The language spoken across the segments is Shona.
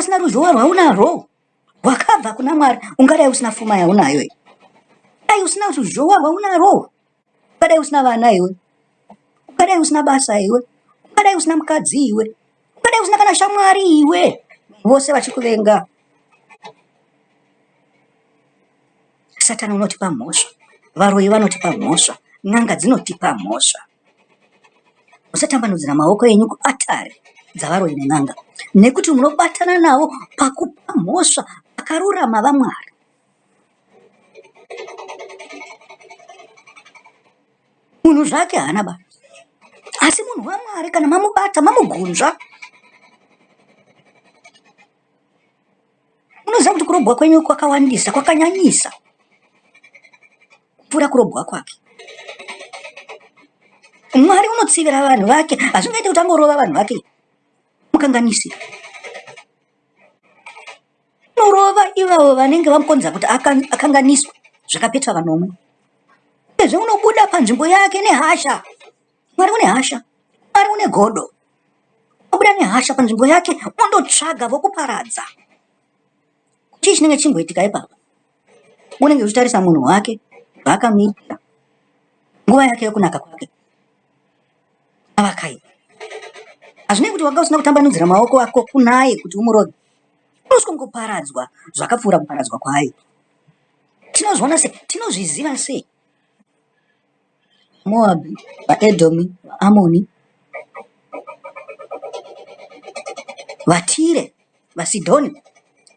Pasina ruzhowa rwaunarwo rwakabva kuna Mwari, ungadai usina fuma yaunayo iyi. Dai usina ruzhowa rwaunarwo, ungadai usina vana iwe, ungadai usina basa iwe, ungadai usina mukadzi iwe, ungadai usina kana shamwari iwe, vose vachikuvenga. Satani unotipa mhosva, varoyi vanotipa mhosva, n'anga dzinotipa mhosva. Musatambanudzira maoko enyu kuatari dzavaroyi nen'anga, nekuti munobatana navo pakupa mhosva vakarurama vaMwari. Munhu zvake haana basa, asi munhu waMwari kana mamubata mamugunzva. Munoziva kuti kurobwa kwenyu kwakawandisa, kwakanyanyisa kupfuura kurobwa kwake. Mwari unotsivira vanhu vake, hazvingaite kuti angorova vanhu vake mukanganisi. Unorova ivavo vanenge vamukonza kuti akanganiswe zvakapetwa vanomwe. Uyezve unobuda panzvimbo yake nehasha. Mwari une hasha, Mwari une godo. Unobuda nehasha panzvimbo yake ondotsvaga vokuparadza. Chii chinenge chimboitika ipapa? Unenge uchitarisa munhu wake zvaakamuitira nguva yake yokunaka kwake avakaipa. Hazvinei kuti wanga usina kutambanudzira maoko ako kunaye kuti umurove, unosongoparadzwa zvakapfuura kuparadzwa kwaaita. Tinozviona sei? Tinozviziva sei? Moabhi, vaEdhomi, vaAmoni, vaTire, vaSidhoni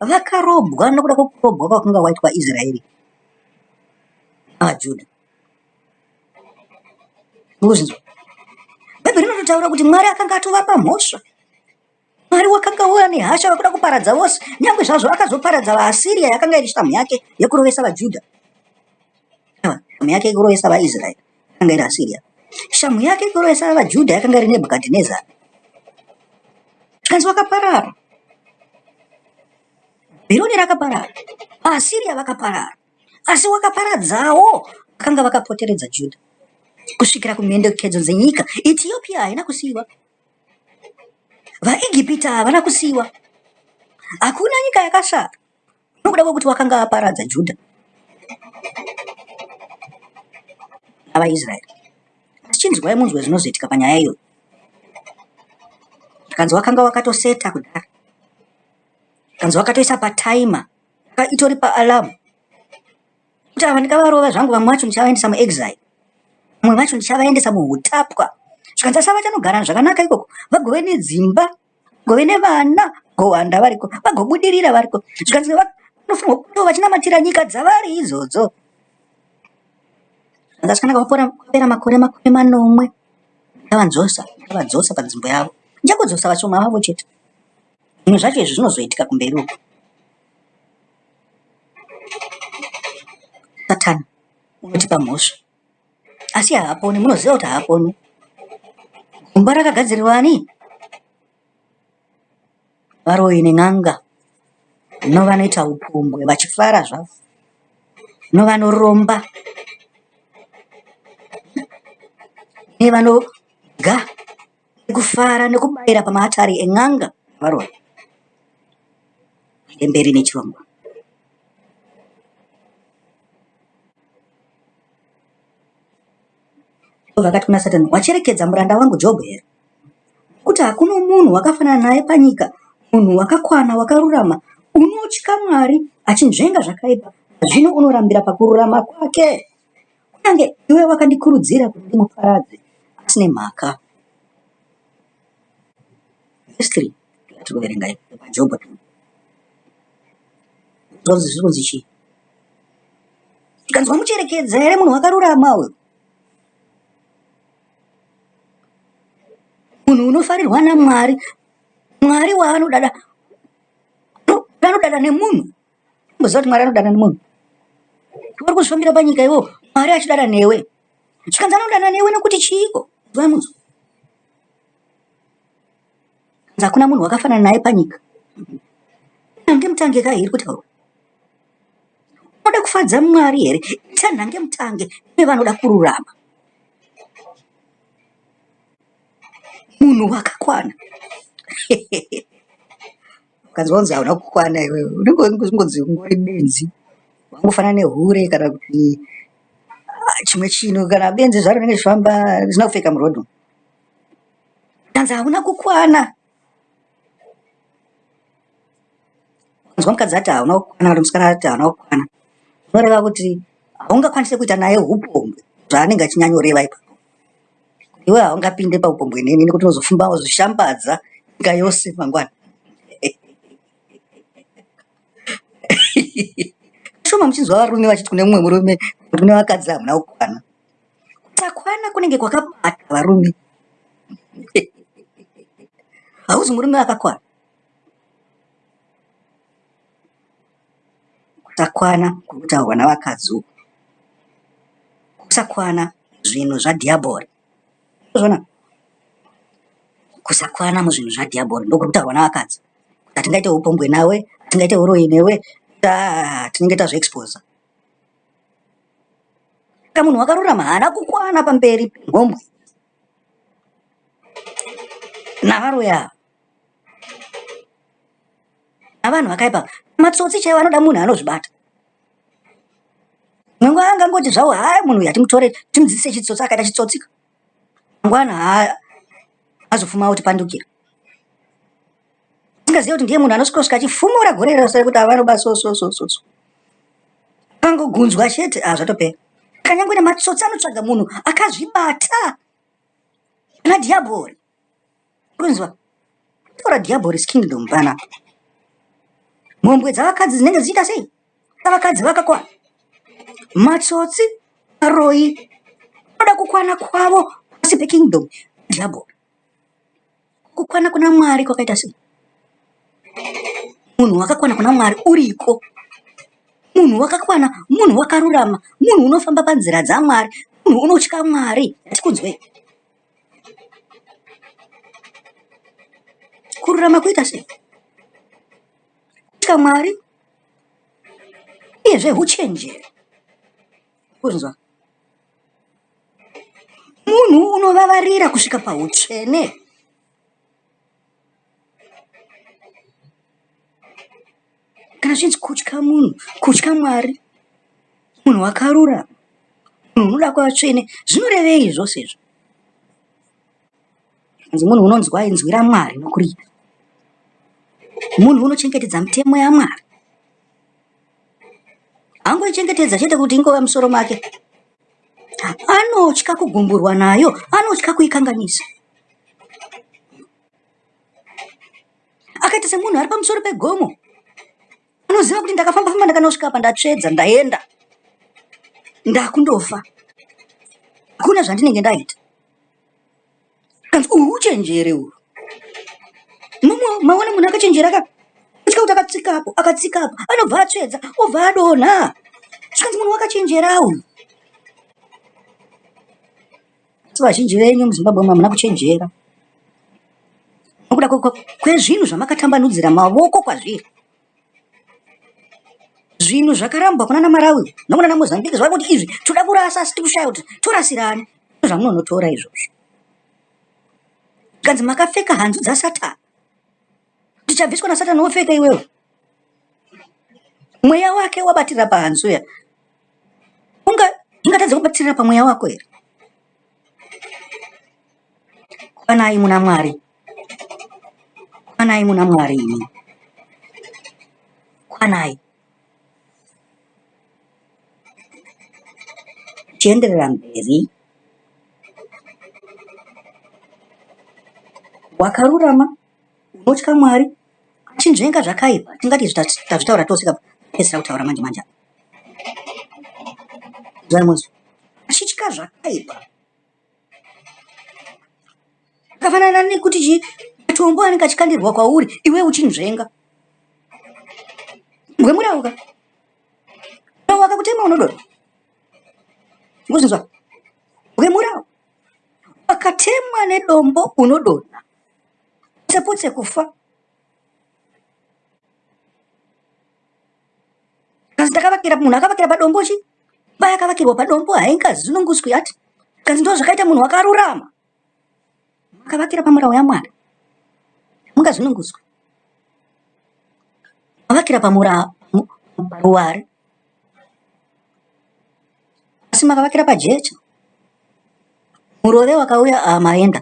vakarobwa nokuda kwokurobwa kwakanga kwaitwa Israeri navaJudha. Mukuzvinzwa? Bhaibheri rinototaura kuti Mwari akanga atovapa mhosva. Mwari wakanga wava nehasha vakuda kuparadza vose, nyange zvazvo akazoparadza vaAsiria yakanga iri shamhu yake yekurovesa vaJudha. Shamhu yake yekurovesa vaIsraeri yakanga iri Asiria. Shamhu yake yekurovesa vaJudha yakanga iri Nebhukadhinezari. Zvikanzi wakaparara. Bhabhironi rakaparara. VaAsiria vakaparara. Asi wakaparadzawo vakanga vakapoteredza Judha kusvikira kumhenderekedzo dzenyika. Etiopia haina kusiyiwa. VaEgipita havana kusiyiwa. Hakuna nyika yakasara nokuda kwekuti wakanga aparadza Judha navaIsraeri. Asi chinzwai munzwe zvinozoitika panyaya iyoyo. Zvikanzi wakanga wakatoseta kudhara. Zvikanzi wakatoisa pataima itori paalarm. Kuti ava ndikavarova zvangu vamwe vacho ndichavaendesa muexile. Vamwe vacho ndichavaendesa muhutapwa. Zvikanzi asi vachanogara zvakanaka ikoko vagove nedzimba, vagove nevana, gowanda variko, vagobudirira variko. Zvikanzi vanofanirwa kuto vachinamatira nyika dzavari idzodzo. Zvikanzi asi kana kwapera makore 70 ndichavadzosa, ndichavadzosa panzvimbo yavo. Ndichangodzosa vashoma vavo chete. Zvimwe zvacho izvi zvinozoitika kumberi uko. Satani unotipa mhosva asi haaponi. Munoziva kuti haaponi. Gomba rakagadzirirwa ani? Varoyi nen'anga novanoita upombwe vachifara zvavo novanoromba nevanodya nekufara nekubayira pamaatari en'anga varoyi. Emberi nechirongwa. Jehovha akati kuna Satani, wacherekedza muranda wangu Jobho here? Nokuti hakuna munhu wakafanana naye panyika, munhu wakakwana, wakarurama, unotya Mwari, achinzvenga zvakaipa, zvino unorambira pakururama kwake. Kunyange iwe wakandikurudzira kuti ndimuparadze asine mhaka. Vhesi 3 yatiri kuverenga iyi paJobho. Zvonzi zviri kunzi chii? Tikanzi wamucherekedza here munhu wakarurama uyu? Munhu unofarirwa naMwari, Mwari waanodada anodada nemunhu. Umboziva kuti Mwari anodada nemunhu. Uri kuzvifambira panyika iwo Mwari achidada newe. Zvikanzi anodada newe nokuti chiiko? Zwa munzwa. Kanzi hakuna munhu wakafanana naye panyika. Nhange mutange ka iri kutaurwa. Unoda kufadza Mwari here? Ita nhange mutange nevanoda kururama. Munhu wakakwana. Ukanzwa kunzi hauna kukwana iwewe unenge ungonzi ungori benzi wangofanana nehure kana kuti ah, chimwe chinhu kana benzi zvaro rinenge richifamba risina kupfeka muroad umu. Kanzi hauna kukwana. Ukanzwa mukadzi ati hauna kukwana kana musikana ati hauna kukwana zvinoreva kuti haungakwanise kuita naye hupombwe zvaanenge achinyanyoreva ipapo. Iwe haungapinde paupombwe neni nekuti unozofumba wozvishambadza nyika yose mangwana. Shoma muchinzwa varume vachiti kune mumwe murume kuti kune vakadzi hamuna kukwana. Kusakwana kunenge kwakabata varume. Hauzi murume akakwana. Kusakwana kuri kutaurwa navakadzi uku. Kusakwana zvinhu zvadhiabhori. Zvona kusakwana muzvinhu zvadhiabhori ndokuri kutaurwa navakadzi. Hatingaite upombwe nawe, hatingaite uroyi newe, tinenge tazviexposa. Saka munhu wakarurama haana kukwana pamberi pemhombwe navaroyi ava. Navanhu vakaipa matsotsi chaiwo anoda munhu anozvibata. Mangwana angangoti zvawo haa munhu uyu hatimutore timudzidzise chitsotsi akaita chitsotsi mangwana haa azofuma otipandukira. Tingaziva kuti ndiye munhu anosvika achifumura gore rose kuti avanoba so so so so so. Akangogunzwa chete ah zvatopera. Kanyangwe nematsotsi anotsvaga munhu akazvibata ana dhiabhori. Kunzwa taura dhiabhori's kingdom panapa. Mhombwe dzavakadzi dzinenge dzichiita sei? Vakadzi vakakwana. Matsotsi, varoyi vanoda kukwana kwavo pasi pekingdom dhiabhori. Kukwana kuna Mwari kwakaita sei? Munhu wakakwana kuna Mwari uriko. Munhu wakakwana, munhu wakarurama, munhu unofamba panzira dzaMwari, munhu unotya Mwari. Hatikunzwei. Kururama kuita sei? Kutya Mwari uyezve huchenjeri. Kunzwa. Munhu unovavarira kusvika pahutsvene. Kana zvichinzi kutya munhu, kutya Mwari, munhu wakarurama, munhu unoda kuva tsvene, zvinorevei zvose izvo? Hanzi munhu unonzwa inzwi raMwari nokuriita. Munhu unochengetedza mitemo yaMwari. Angoichengetedza chete kuti ingova musoro make. Anotya kugumburwa nayo, anotya kuikanganisa. Akaita semunhu ari pamusoro pegomo. Anoziva kuti ndakafamba famba ndakanosvika apa ndatsvedza ndaenda. Ndakundofa. Hakuna zvandinenge ndaita. Kanzi uhu uchenjere uhu. Maona munhu akachenjera ka kutya kuti akatsika apo akatsika apo anobva atsvedza obva adonha. Zvikanzi munhu wakachenjera uyu. Asi vazhinji venyu muZimbabwe umu hamuna kuchenjera nokuda kwezvinhu zvamakatambanudzira mavoko kwazviri. Zvinhu zvakarambwa kunana Malawi nokunana Mozambique zvava kuti izvi toda kurasa asi tikushaya kuti torasirani zvamunonotora izvozvo. Zvikanzi makapfeka hanzu dzasatani. Tichabviswa nasatani wopfeka iwewe. Mweya wake wabatirira pahanzu ya. Unga ingatadza kubatirira pamweya wako here? Kwanai muna Mwari. Kwanai muna Mwari imi. Kwanai. Tichienderera mberi. Wakarurama unotya Mwari achinzvenga zvakaipa. Tingati izvi tazvitaura tose tapedzisira kutaura manje manje. Achitya zvakaipa. Akafanana nekuti chii matombo anenge achikandirwa kwauri iwe uchinzvenga. Mbwemurauka. Murau akakutema unodonha. Ngozvinzwa. Mbwemurau. Akatemwa nedombo unodonha. Potse kufa. Kanzi ndakavakira munhu akavakira padombo chi imba yakavakirwa padombo haingazununguswi ati kanzi ndo zvakaita munhu wakarurama makavakira pamurau yamwari mungazununguswi. Makavakira paruware, asi makavakira pajecha. Murove wakauya, maenda.